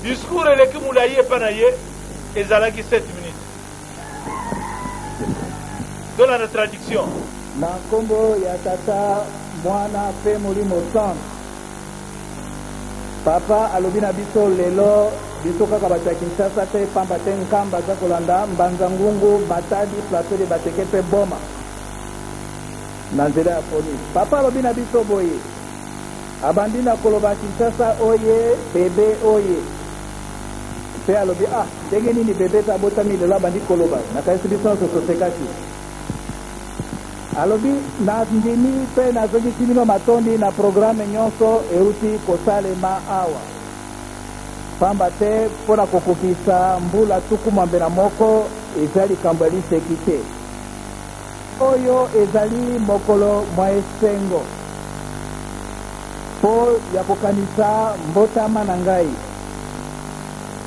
discours eleki molai epa na ye ezalaki 7 minutes. Tolanda traduction. Na nkombo ya Tata, Mwana mpe Molimo Santu. Papa alobi na biso lelo, biso kaka bato ya Kinshasa te, pamba te Nkamba aza kolanda Mbanza Ngungu, Matadi, Plateau de Bateke mpe Boma na nzela ya foni. Papa alobi na biso boye, abandi na koloba Kinshasa oye, bebe oye. Mpe alobi, ah, ndenge nini bebe mpe abotami lelo abandi koloba? Nakanisi biso nyonso tosekaki. Alobi, Nandimi mpe nazongisi bino matondi na programe nyonso euti kosalema awa, pamba te mpo na kokokisa mbula 61 eza likambo ya liseki te. Oyo ezali mokolo mwa esengo mpo ya kokanisa mbotama na ngai.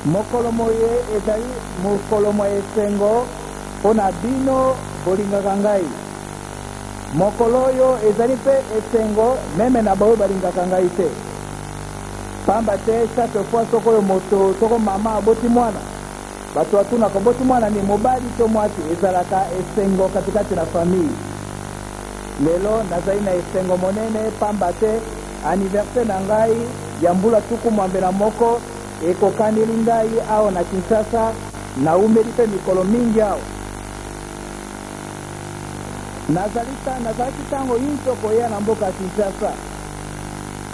Mokolo moye ezali mokolo mwa esengo mpo na bino bolingaka ngai. Mokolo oyo ezali mpe esengo meme na baoyo balingaka ngai te. Pamba te chaque fois soko oyo moto soko mama aboti mwana, bato batunaka oboti mwana nini, mobali to mwasi? Ezalaka esengo katikati na famille. Lelo nazali na esengo monene pamba te anniversaire na ngai ya mbula 61 ekokaneli ngai awa na Kinshasa. Nawumeli mpe mikolo mingi awa. Nazali ta, nazalaki ntango inso koya na mboka ya Kinshasa.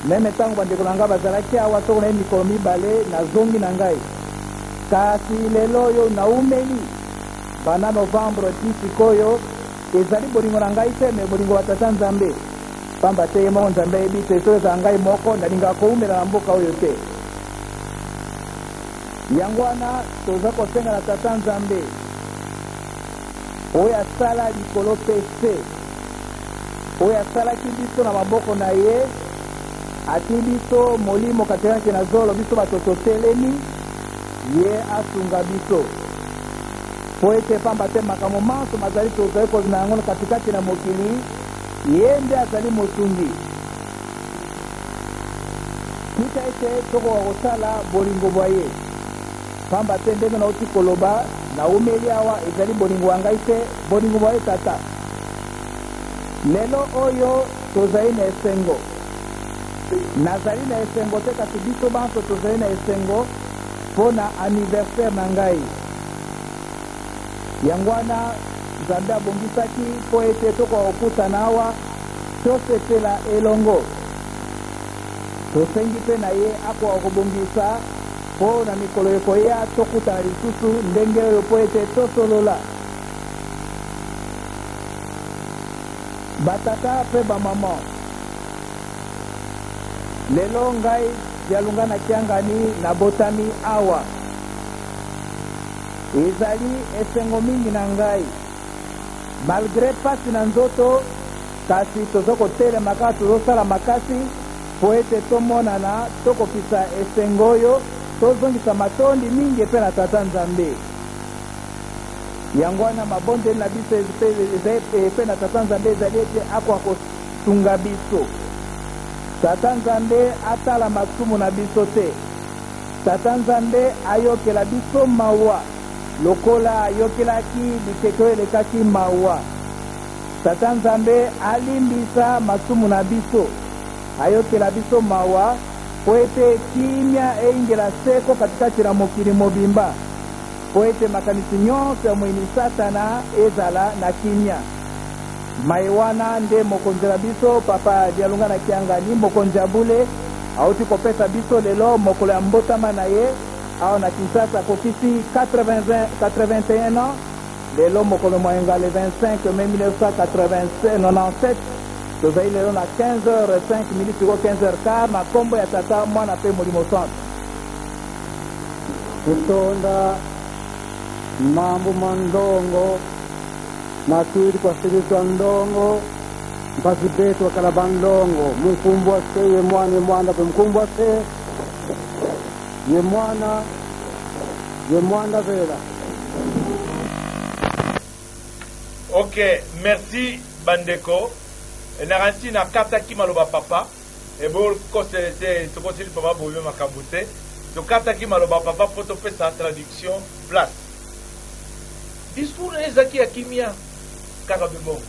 Meme ntango bandeko na ngai bazalaki awa, soko naye mikolo mibale, nazongi na ngai. Kasi lelo oyo nawumeli banda Novembre tii sikoyo, ezali bolingo na ngai te, mais bolingo wa Tata Nzambe. Pamba te ye moko Nzambe ayebi te soki ezala ngai moko, nalingaka kowumela na mboka oyo te. Yango wana toza kosenga na Tata Nzambe, oyo asala likolo mpe se, oyo asalaki biso na maboko na ye, atii biso Molimo katikati na zolo, biso bato totelemi, ye asunga biso. Mpo ete pamba te makambo manso mazali tozali kozala na yango katikati na mokili, ye nde azali mosungi. Tika ete tokoka kosala bolingo bwa Ye. Pamba te, ndenge nauti koloba, naumeli awa, ezali bolingo bwa ngai te, bolingo bwa Ye Tata. Lelo oyo tozali na esengo. Nazali na esengo te, kasi biso banso tozali na esengo mpo na anniversaire na ngai. Yango wana Nzambe abongisaki mpo ete tokoka kokutana awa, tosepela elongo. Tosengi mpe na ye akoka kobongisa mpo na mikolo ekoya tokutana lisusu ndenge oyo mpo ete tosolola. Batata mpe bamama, lelo ngai Dialungana Kiangani nabotami awa. Ezali esengo mingi na ngai. Malgre pasi na nzoto, kasi tozo kotelema kaka tozosala makasi mpo ete tomonana, tokokisa esengo oyo, tozongisa matondi mingi epai na Tata Nzambe. Yango wana mabondeli na biso epai na Tata Nzambe ezali ete akoka kosunga biso. Tata Nzambe atala masumu na biso te. Tata Nzambe ayokela biso mawa lokola ayokelaki bikeke oyo elekaki mawa. Tata Nzambe alimbisa masumu na biso, ayokela biso mawa, mpo ete kimia eingela seko katikati na mokili mobimba, mpo ete makanisi nyonso ya moyini Satana ezala na kimia. Maye wana nde mokonzi na biso Papa Dialungana Kiangani, mokonzi ya bule, auti kopesa biso lelo mokolo ya mbotama na ye awa na Kinshasa. Akokisi 81 ans lelo mokolo moyenga le 25 mai 1997. Tozali lelo na 15h05 minutes sikoyo 15h15 na kombo ya Tata, Mwana mpe Molimo Santu. Kutonda. Mambo ma ndongo na tudi kwasilizwa ndongo mpasi betu wakalaba ndongo munkumbwa se ye mwana ye mwana pe mkumbwa se ye mwana ye mwana vela. Ok, merci bandeko. Nakanisi nakataki maloba papa. Ebokosele te, tokoseli papa boye makambo te. Tokataki maloba papa mpo topesa traduction place. Discours na ye ezalaki ya kimia kaka be bongo.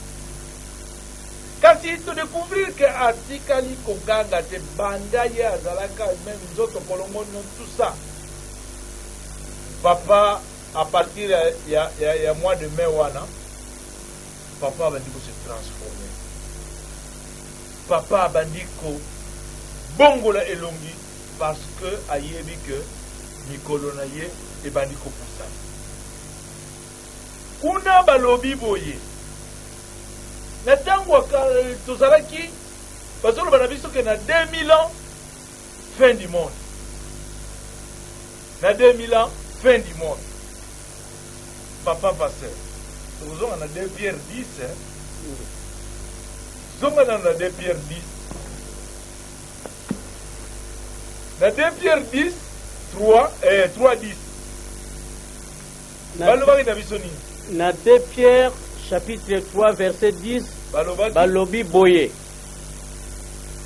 Kasi todécouvrir ke atikali koganga te banda ye azalaka même nzoto kolongono, tout ça. Papa, à partir ya mois de mai wana, papa abandi ko se transformer. Papa abandi kobongola elongi parce que ayebi ke mikolo na ye ebandi kopusana. Kuna balobi boye na ntango tozalaki bazoloba na biso ke na 2000 ans fin du monde, na 2000 ans fin du monde. Papa pasteur, tokozonga na 2 Pierre 10, eh? Zonga nano na 2 Pierre 10, na 2 Pierre 10 3, 3 10. Balobaki na biso nini? Na 2 Pierre chapitre 3 verset 10. Balobaki? Balobi boye: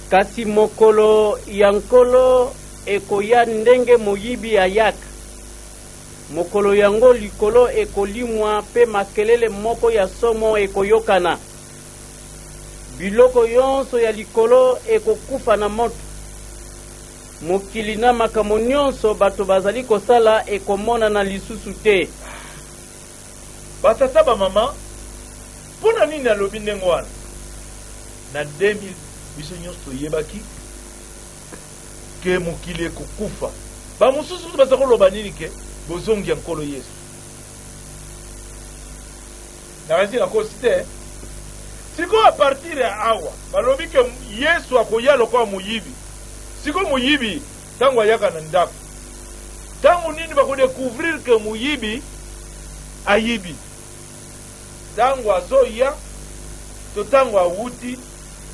kasi mokolo ya Nkolo ekoya ndenge moyibi ayaka. Mokolo yango likolo ekolimwa mpe makelele moko ya somo ekoyokana. Biloko nyonso ya likolo ekokufa na moto. Mokili na makambo nyonso bato bazali kosala ekomonana lisusu te. Batata, bamama, mpo na nini nalobi ndenge wana? Na 2000 biso nyonso toyebaki ke mokili ekokufa. Bamosusu baza koloba nini? Ke bozongi ya Nkolo Yesu. Nakanisi nakosi te. Sikoyo à partir ya awa balobi ke Yesu akoya lokola moyibi. Sikoyo moyibi ntango ayaka na ndako, ntango nini bakodécouvrir ke moyibi ayibi? Ntango azoya to ntango awuti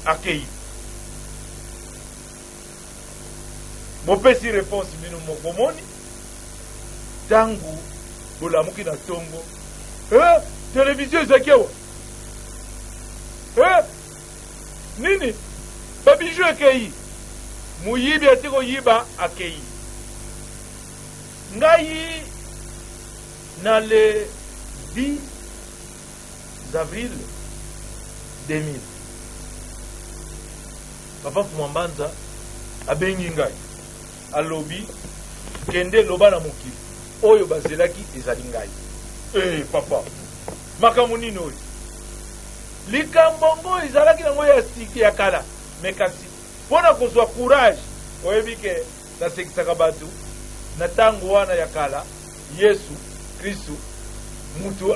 akei? Bopesi réponse bino moko. Bomoni ntango bolamuki na ntongo, télévision ezalaki awa, nini, babijoux ekei, moyibi ati koyiba akei. Ngai na le 10 avril 2000, papa Fuma Mbanza abengi ngai, alobi: "Kende loba na mokili oyo bazelaki ezali ngai." Papa, makambo nini oyo? Likambo ngo ezalaki nango ya siki ya kala, me kasi mpo na kozwa courage, oyebi ke nasekisaka bato na ntango wana ya kala, Yesu Kristu mutu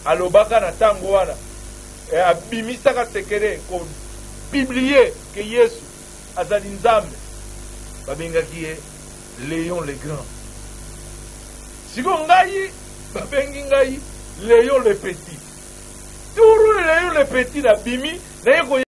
alobaka na ntango wana, abimisaka sekele kopublier ke Yesu azali Nzambe, babengaki ye Léon le Grand. Sikoyo ngai babengi ngai Léon le Petit. Turu Léon le Petit nabimi naye.